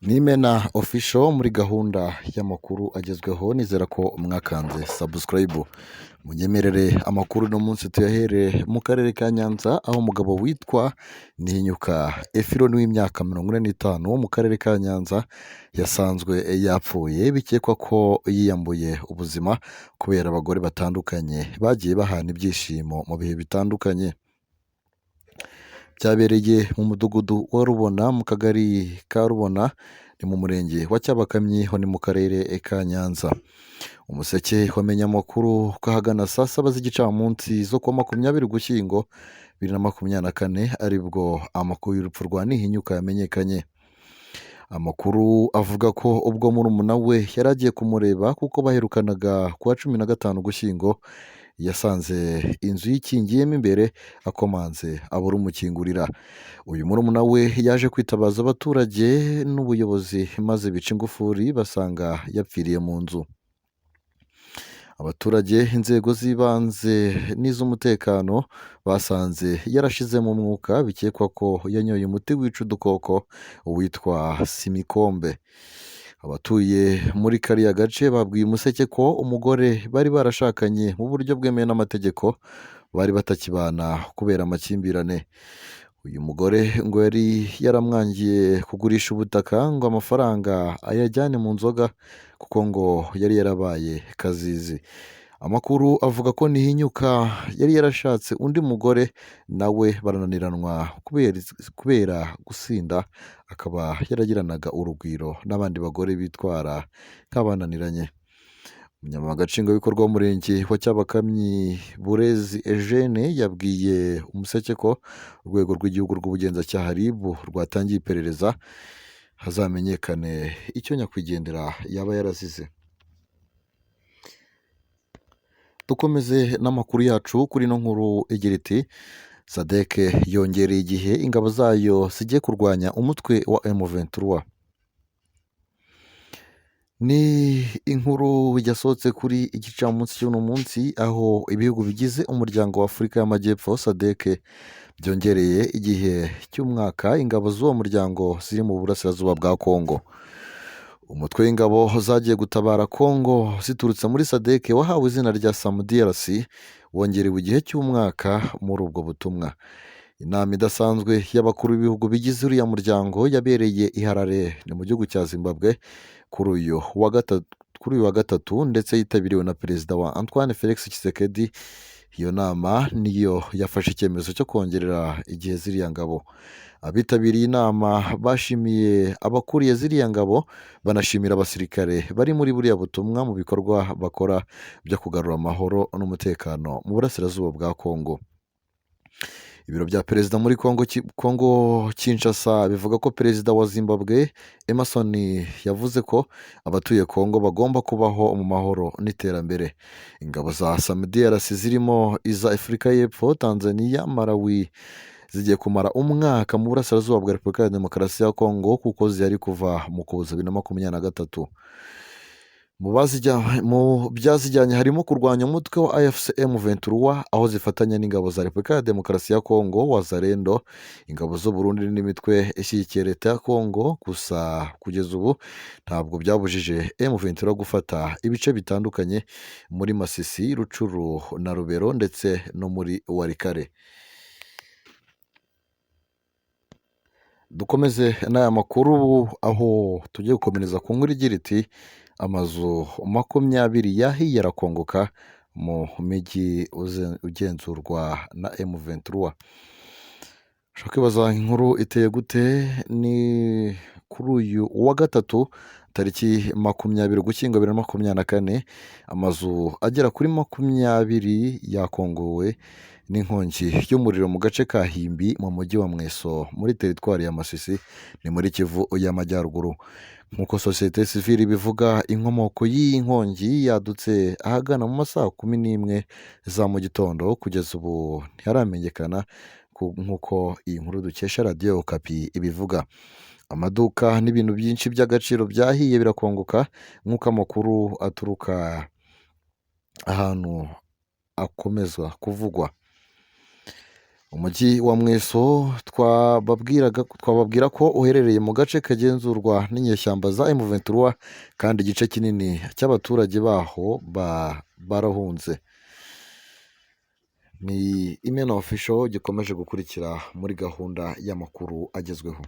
Nimena Official muri gahunda y'amakuru agezweho, nizera ko mwakanze subscribe. Munyemerere amakuru uno munsi tuyahere mu karere ka Nyanza, aho umugabo witwa Ntihinyuka Ephron w'imyaka 45 wo mu karere ka Nyanza yasanzwe yapfuye, bikekwa ko yiyambuye ubuzima kubera abagore batandukanye bagiye bahana ibyishimo mu bihe bitandukanye. Byabereye mu mudugudu wa Rubona mu kagari ka Rubona, ni mu murenge wa Cyabakamyi ho ni mu karere ka Nyanza. Umuseke wamenye amakuru ko ahagana saa saba z'igicamunsi zo kuwa 20 Ugushyingo 2024 aribwo amakuru y'urupfu rwa Ntihinyuka yamenyekanye. Amakuru avuga ko ubwo murumuna we yari agiye kumureba kuko baherukanaga kuwa 15 Ugushyingo, yasanze inzu yikingiyemo imbere akomanze abura umukingurira. Uyu murumuna we yaje kwitabaza abaturage n'ubuyobozi maze bica ingufuri basanga yapfiriye mu nzu. Abaturage, inzego z'ibanze n'iz'umutekano basanze yarashizemo umwuka, bikekwa ko yanyoye umuti wica udukoko witwa simikombe. Abatuye muri kariya gace babwiye Umuseke ko umugore bari barashakanye mu buryo bwemewe n'amategeko bari batakibana kubera amakimbirane. Uyu mugore ngo yari yaramwangiye kugurisha ubutaka ngo amafaranga ayajyane mu nzoga kuko ngo yari yarabaye kazizi. Amakuru avuga ko Ntihinyuka yari yarashatse undi mugore nawe barananiranwa kubera gusinda, akaba yaragiranaga urugwiro n'abandi bagore bitwara nk'abananiranye. Umunyamabanga Nshingwabikorwa w'Umurenge wa Cyabakamyi Burezi Eugene yabwiye Umuseke ko Urwego rw'Igihugu rw'Ubugenzacyaha RIB rwatangiye iperereza hazamenyekane icyo nyakwigendera yaba yarazize. Dukomeze n'amakuru yacu kuri ino nkuru igira iti SADC yongereye igihe ingabo zayo zigiye kurwanya umutwe wa M23. Ni inkuru yasohotse kuri igicamunsi cy'uno munsi, aho ibihugu bigize umuryango wa Afurika y'Amajyepfo SADC byongereye igihe cy'umwaka ingabo z'uwo muryango ziri mu burasirazuba bwa Kongo. Umutwe w'ingabo zagiye gutabara Kongo ziturutse muri SADC wahawe izina rya SAMIDRC wongerewe igihe cy'umwaka muri ubwo butumwa. Inama idasanzwe y'abakuru b'ibihugu bigize uriya muryango yabereye i Harare ni mu gihugu cya Zimbabwe kuri uyu wa gatatu, ndetse yitabiriwe na Perezida wa Antoine Felix Tshisekedi. Iyo nama niyo yafashe icyemezo cyo kongerera igihe ziriya ngabo. Abitabiriye inama bashimiye abakuriye ziriya ngabo, banashimira abasirikare bari muri buriya butumwa mu bikorwa bakora byo kugarura amahoro n'umutekano mu burasirazuba bwa Kongo. Ibiro bya perezida muri Kongo Kinshasa bivuga ko perezida wa Zimbabwe Emmerson yavuze ko abatuye Kongo bagomba kubaho mu mahoro n'iterambere. Ingabo za SAMIDRC zirimo iza Afurika y'Epfo, Tanzania, Malawi zigiye kumara umwaka mu burasirazuba bwa Repubulika ya Demokarasi ya Kongo kuko zihari kuva mu Ukuboza 2023. Mu byazijyanye harimo kurwanya umutwe wa AFC M23 aho zifatanya n'ingabo za Repubulika ya Demokarasi ya Kongo Wazalendo, ingabo z'u Burundi n'imitwe ishyigikiye leta ya Kongo. Gusa kugeza ubu ntabwo byabujije M23 gufata ibice bitandukanye muri Masisi, Rucuru na Rubero ndetse no muri Walikale. Dukomeze n'aya makuru aho tugiye gukomereza ku nkuru igira iti amazu 20 yahiye arakongoka mu mijyi ugenzurwa na M23. Ushobora kwibaza inkuru iteye gute? Ni kuri uyu wa gatatu tariki 20 Ugushyingo 2024, amazu agera kuri 20 yakongowe n'inkongi y'umuriro mu gace ka Himbi mu mujyi wa Mweso muri teritwari ya Masisi ni muri Kivu y'Amajyaruguru. Nk'uko sosiyete sivile ibivuga, inkomoko y'iyi nkongi yadutse ahagana mu masaha 11 za mu gitondo, kugeza ubu ntiharamenyekana nk'uko iyi nkuru dukesha radiyo Okapi ibivuga. Amaduka n'ibintu byinshi by'agaciro byahiye birakongoka nk'uko amakuru aturuka ahantu akomeza kuvugwa. Umujyi wa Mweso twababwira ko uherereye mu gace kagenzurwa n'inyeshyamba za M23, kandi igice kinini cy'abaturage baho barahunze. Ni Imena Official gikomeje gukurikira muri gahunda y'amakuru agezweho.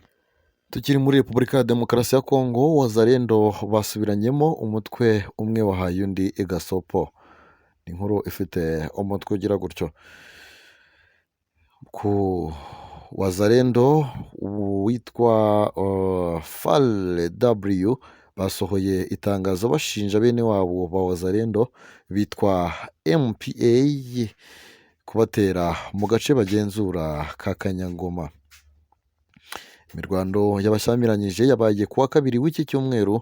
Tukiri muri Repubulika ya Demokarasi ya Kongo, Wazalendo basubiranyemo, umutwe umwe wahaye undi gasopo. Ni inkuru ifite umutwe ugira gutyo. Ku Wazalendo witwa Fal W basohoye itangazo bashinja bene wabo ba Wazalendo bitwa MPA kubatera mu gace bagenzura ka Kanyangoma. Imirwano yabashyamiranyije yabaye kuwa kabiri w'iki cyumweru.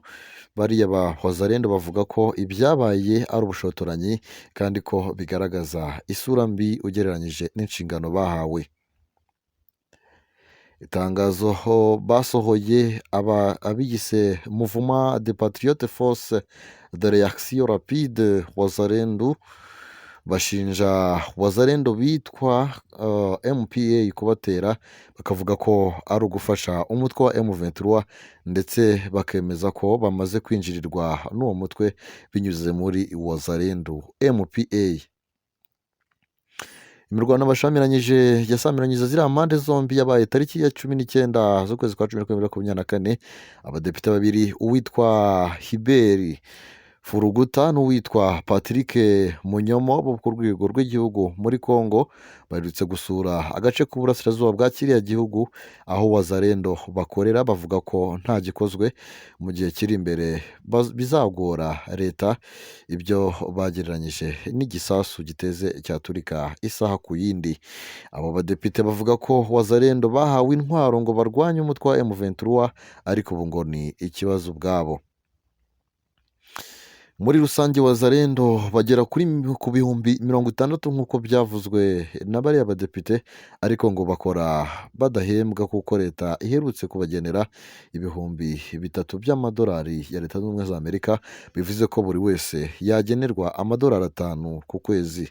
Bariya ba Wazalendo bavuga ko ibyabaye ari ubushotoranyi kandi ko bigaragaza isura mbi ugereranyije n'inshingano bahawe. Itangazo basohoye abiyise Mouvement de Patriote Force de Réaction Rapide Wazalendo bashinja Wazalendo bitwa MPA kubatera, bakavuga ko ari ugufasha umutwe wa M23, ndetse bakemeza ko bamaze kwinjirirwa n'uwo mutwe binyuze muri Wazalendo MPA. Imirwano bashamiranyije yasamiranyije ziriya mpande zombi yabaye tariki ya 19 z'ukwezi kwa 10 2024. Abadepite babiri, uwitwa Hiberi Furuguta n'uwitwa Patrick Munyomo bo ku rwego rw'igihugu muri Congo, baherutse gusura agace k'uburasirazuba bwa kiriya gihugu aho Wazalendo bakorera, bavuga ko nta gikozwe mu gihe kiri imbere bizagora leta, ibyo bagereranyije n'igisasu giteze cyaturika isaha ku yindi. Abo badepite bavuga ko Wazalendo bahawe intwaro ngo barwanye umutwe wa M23, ariko ubu ngo ni ikibazo ubwabo. Muri rusange Wazalendo bagera ku 60,000 nk'uko byavuzwe na bariya badepite, ariko ngo bakora badahembwa kuko leta iherutse kubagenera 3,000 by'amadolari ya Leta Zunze Ubumwe za Amerika, bivuze ko buri wese yagenerwa amadolari 5 ku kwezi.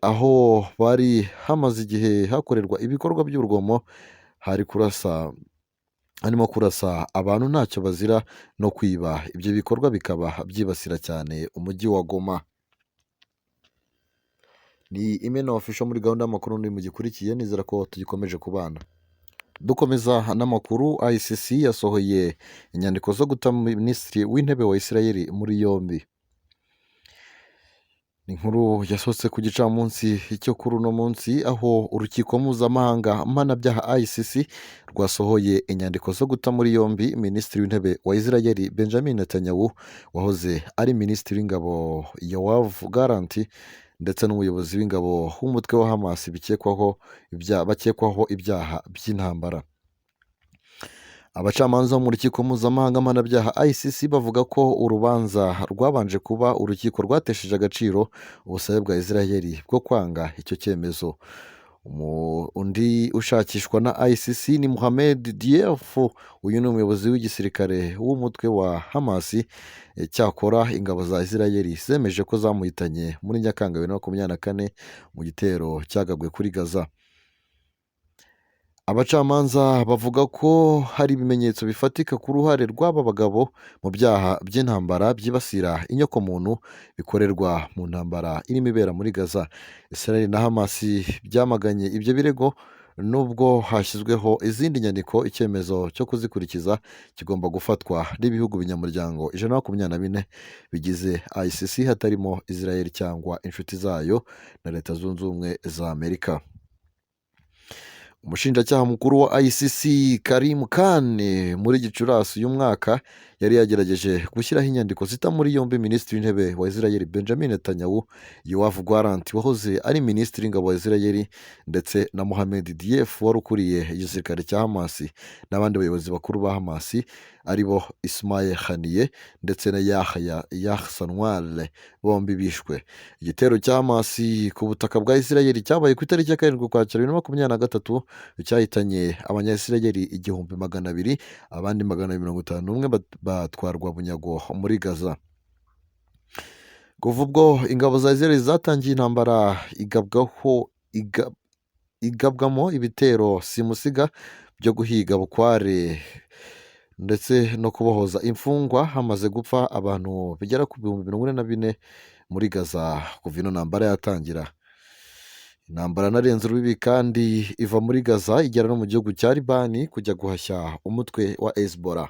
Aho bari hamaze igihe hakorerwa ibikorwa by'urugomo, hari kurasa harimo kurasa abantu ntacyo bazira no kwiba. Ibyo bikorwa bikaba byibasira cyane umujyi wa Goma. Ni Imena Official muri gahunda y'amakuru ndi mugikurikiye, nizera ko tugikomeje kubana. Dukomeza n'amakuru, ICC yasohoye inyandiko zo guta Minisitiri w'Intebe wa Israel muri yombi. Inkuru yasohotse ku gicamunsi cyo kuri uno munsi, aho urukiko mpuzamahanga mpanabyaha ICC rwasohoye inyandiko zo guta muri yombi Minisitiri w'Intebe wa Israel Benjamin Netanyahu, wahoze ari Minisitiri w'Ingabo Yoav Gallant, ndetse n'umuyobozi w'ingabo w'umutwe wa Hamas bakekwaho ibyaha by'intambara. Abacamanza bo mu rukiko mpuzamahanga mpanabyaha ICC bavuga ko urubanza rwabanje kuba urukiko rwatesheje agaciro ubusabe bwa Israel bwo kwanga icyo cyemezo. Undi ushakishwa na ICC ni Mohamed Deif, uyu ni umuyobozi w'igisirikare w'umutwe wa Hamas. Cyakora ingabo za Israel zemeje ko zamuhitanye muri Nyakanga 2024 mu gitero cyagabwe kuri Gaza. Abacamanza bavuga ko hari ibimenyetso bifatika ku ruhare rw'aba bagabo mu byaha by'intambara byibasira inyokomuntu bikorerwa mu ntambara irimo ibera muri Gaza. Israel na Hamas byamaganye ibyo birego, nubwo hashyizweho izindi nyandiko, icyemezo cyo kuzikurikiza kigomba gufatwa n'ibihugu binyamuryango 124 bigize ICC, hatarimo Israel cyangwa inshuti zayo na Leta Zunze Ubumwe za Amerika. Umushinjacyaha mukuru wa ICC Karim Khan muri Gicurasi uyu mwaka yari yagerageje gushyiraho inyandiko zita muri yombi Minisitiri w'Intebe wa Israel Benjamin Netanyahu, Yoav Gallant wahoze ari Minisitiri w'Ingabo wa Israel, ndetse na Mohamed Deif wari ukuriye igisirikare cya Hamas, n'abandi bayobozi bakuru ba Hamas aribo Ismail Haniyeh ndetse na Yahya Sinwar, bombi bishwe. Igitero cya Hamas ku butaka bwa Israel cyabaye ku itariki ya 7 Ukwakira 2023, cyahitanye Abanyayisiraheli 1200, abandi 251 batwarwa bunyago muri Gaza. Kuva ubwo ingabo za Israel zatangiye intambara igabwaho igabwamo ibitero simusiga byo guhiga bukware ndetse no kubohoza imfungwa. Hamaze gupfa abantu bigera ku 44,000 muri Gaza kuva ino ntambara yatangira. Intambara yanarenze urubibi kandi iva muri Gaza igera no mu gihugu cya Libani kujya guhashya umutwe wa Hezbollah.